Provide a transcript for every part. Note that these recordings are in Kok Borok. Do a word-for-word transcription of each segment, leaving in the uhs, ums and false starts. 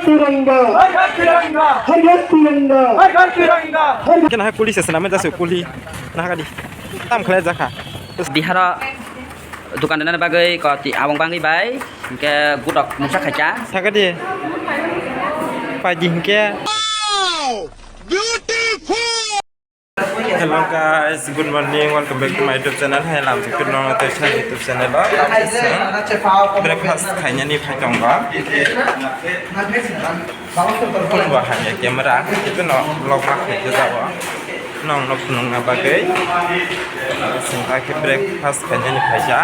तिरंगा, हर घर तिरंगा, हर घर तिरंगा, हर घर Kena hai kuli se swnamwi jasu kuli nahagadi tam khlai jakha. Biharo dukan rwnani bagwi koti abong bangwi bai hwnkhe gutok mungsa khaikha. Thakadi paidi hwnkhe. Hello guys, good morning, welcome back to my YouTube channel. Hai lam YouTube channel o breakfast khainani phai tongo. Phone bo hamya camera, itu no vlog ma khaikhe jabo. Nong no phunukna bagwi singkha khe breakfast khainani phaija.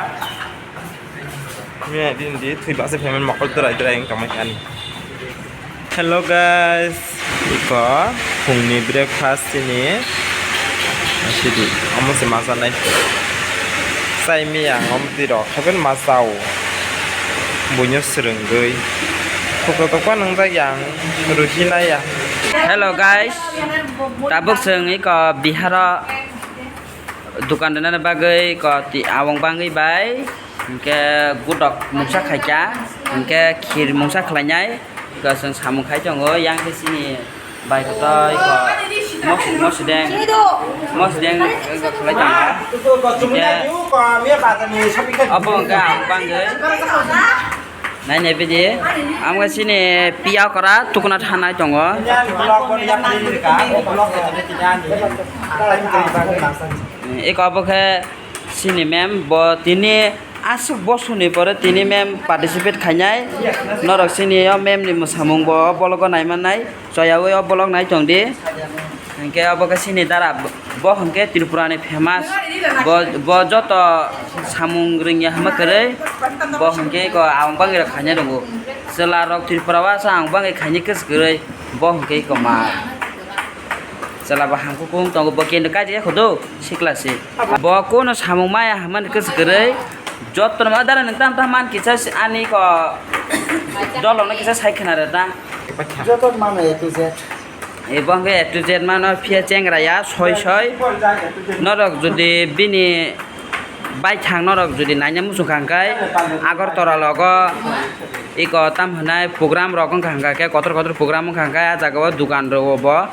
Miya din di thui basa payment mokol drai drai wng tongmani. Hello guys, iko phungni breakfast ini. Sidi omo se masanai. Sai miya ngom tiro khaben masao. Buinyo srwngwi. Khukro tokma nwngjak yang ruhi naya. Hello guys, tabuk chwng iko Biharo dukan rwnani bagwi iko ti awang bangwi bai. Hwnkhe gutok mungsa khaikha, hwnkhe khir mungsa khlainai, hwnkhe chwng samung khai tongo, yang khe chini bai kotor iko mos-, mosdeng, mosdeng wngkha khlai tongo. Hwnkhe obo hwnkhe ang bangwi nainai bidi, ang khe chini piya okra tukuna thanai tongo. Eko obo khe chini ma'am, bo tini aswk bosoni pore tini ma'am participate khainai. Norok chini o ma'am ni mwsamung bo o vlog o naimannai. Choyaui o vlog nai tong di. Hinkhe obo khe chini dara bo hinkhe Tripura ni famous. Bo, bo joto samung rwngya hwnma kwrwi. Bo hinkhe eko ang bangwi rok khainai rwngo. Chwla rok Tripura o asa ang bangwi khainai kwchwk kwrwi. Bo hinkhe eko ma. Chwla bo hangkukung tongo, bo kendo kaijak ya khudu. Sikla se. Bo kuno samung maya hwnmani kwchwk kwrwi. Jotono ma dara nwng tam tam man kisa se ani ko dolong no kisa sai khna re ta. Joto mano A to Z. E bo hwnkhe A to Z mano phiya chengra ya soi soi. Norok jodi bini baithang norok jodi naina muchung kha hwnkhe Agartala logo iko tam hwnai program rok wngkha hwnkhe kotor kotor program wngkha hwnkhe ah jagao dukan rogo bo.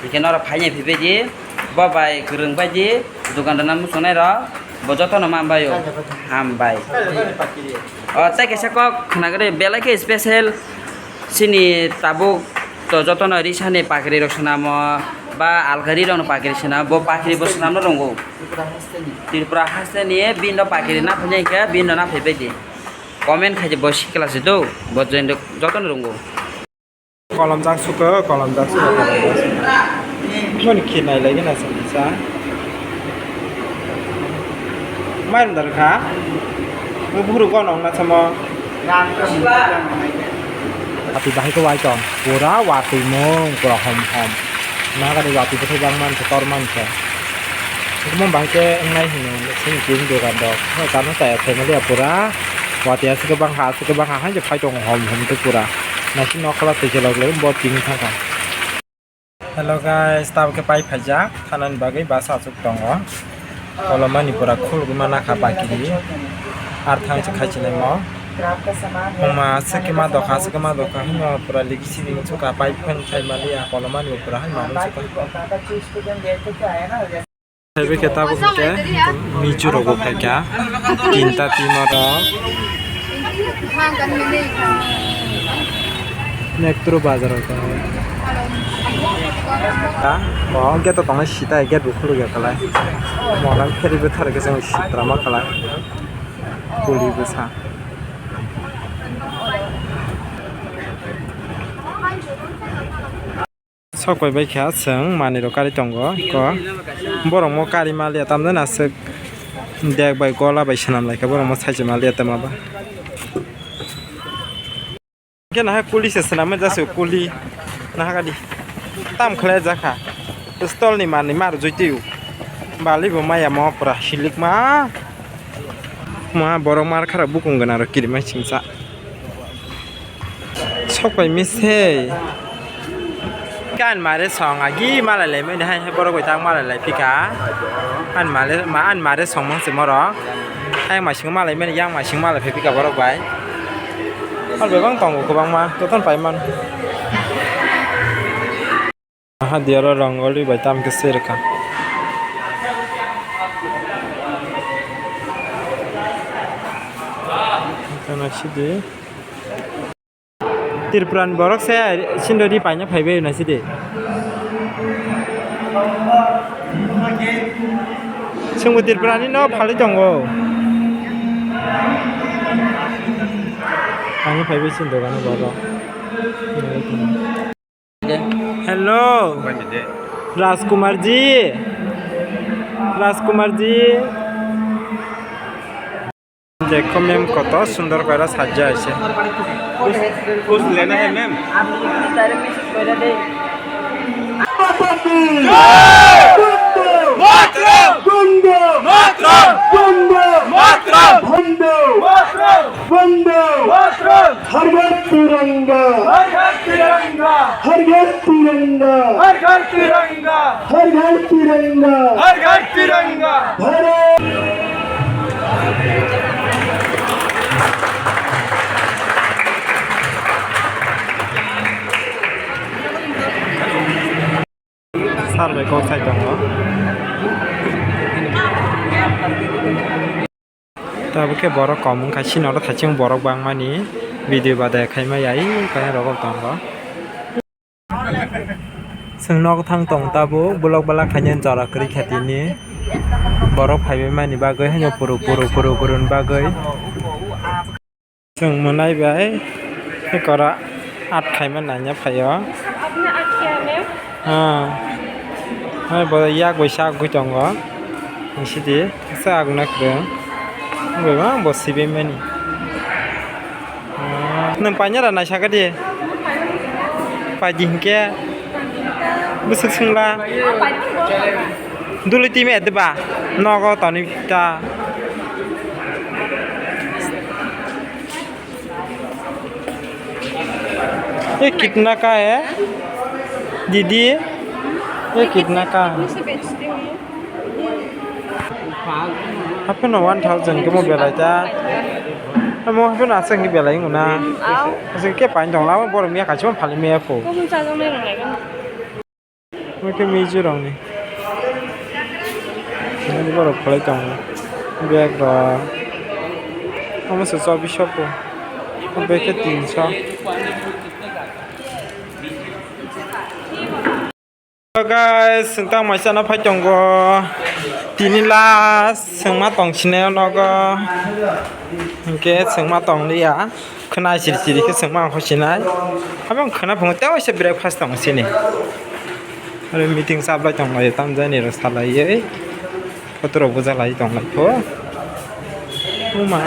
Hwnkhe norok phainai phaibaidi, bo bai kwrwng baidi, dukan rwna muchungnai rok, bo jotono ma hambai o. Hambai. O, tei kaisa kok khwnagwi, belai khe special chini tabuk to jotono risani pakri rok swnamo, ba alkari rokno pakri swnamo, bo pakri bo swnamno rwngo. Tripura hasteni bini pakri na phunai khe bini na phaibaidi. Comment khaidi bo sikla se do, bo jotono rwngo. Kolom jak suko, kolom jak suko, kolom jak suko. Moni khe nai lagi na sa sa. Mai rwng dar kha. Mo buhuru go nong na samo. Ati bahai ko wai tong. Pura watwi mung, pura hom hom. Nagani watwi bwthai bang man se, tor man se. Mo bahai ke wngnai hino, sini tin dogan dok. Mo kano saya family pura. Watwi aswk bang ha, aswk bang ha, hai je phai tong hom hom te pura. Nasi nokla twi chelok le bo tini thangkha. Hello guys, tabuk khe pai phaijak thanani bagwi bus achuk tongo. Kolomani pura khulugwi mana kha bakiri. Ar thang se khai chinai mo. Huma aswk ma dokha, aswk ma dokha hino pura ligi sibing chukha pai phai thai maliya kolomani pura hai manung chukha. Phaibai khe tabuk hwnkhe michu rok bo phaikha, tinta team o rok. Nektru bazar o tongo. Ha? Bo gate o tongnai sita, gate bo khuluk ya kwlai. Mo nang pheri bwthar khe chwng sitra ma kwlai. Kuli bwsa. Sok pai bai kha chwng manwi rok kari tongo eko. Borok mo kari maliya tamjani aswk dek bai gola bai swnam lai kha borok mo saichung maliya tamo ba. Khe nahai police se swnamwi jasu kuli nahagadi tam khlai jakha pistol ni manwi mar jui twi bali bo maya mo pura silik ma. Ma borok mar khara bukung gana rok kirimai singsa. Sok pai mise. Kan mare song agi malai lai mani hai hai borok bai tang malai lai phika. An mare ma an mare song mang se moro. Hai masing malai mani yang masing malai phika borok bai. Al bai bang tongo kwbangma joton pai man. Aha diyaro rongoli bai tam khe se rwkha. Kana sidi. Tripura ni borok se sindori paina phaibai na sidi. Chwngbo Tripura ni no phalwi tongo. Paina phaibai sindori borok. Hello, Rajkumar ji, Rajkumar ji. Dekho ma'am, koto sundor kora sajja ase. Kuch, kuch lena hai, ma'am? Matram! Matram! Matram! Matram! Matram! Bhondo! Matram! Bhondo! Matram! हर घर तिरंगा। हर घर तिरंगा। हर घर तिरंगा। हर घर तिरंगा। हर घर तिरंगा। हर घर तिरंगा। Bharat. Sir bai kok sai tongo. Tabuk khe borok kom wngkha, sini oro thaichung borok bangmani video badai khaima ya, ih, kaya rogok tongo. Chwng nok thang tong tabuk, bulok balak khaina jora kwrwi kha tini. Borok phaibai mani bagwi, haino puru, puru, puru, puruni bagwi. Chwng mwnai bai, ekora at khaima naina phaio. आपने आठ किया है? Ha. Hai bo yak bai sak gwi tongo. Sidi, sa agna kwrwng. Bai ma bo sibai mani. Ah, nwng paina ra naisaka di. Paidi hinkhe. Bwswk swngla. Duli timi ede ba. Nogo toni ta. ये कितना का है दीदी? ये कितना का है? Hapheno one thousand khe mo belai ta. Mo hapheno aswk khe belai wngna. Aswk khe pain tong lama borok miya kaisa phali miya pho. Hwnkhe Mizo rokni. Nini borok khlai tongo. Bag rok. Omo se chobish po. Bag khe tinso. Hello guys, chwng tang mai chana phai tongo. Tini last chwngma tong sinai o nogo. Hinkhe chwngma tong liya. Khwna siri siri khe chwngma ang sinai. Abo ang khwna phungo tei waisa breakfast tong sini. Aro meeting chaplai tong lai, tamjani rok salaiwi. Photo rok bujalai tong lai kho. Uma.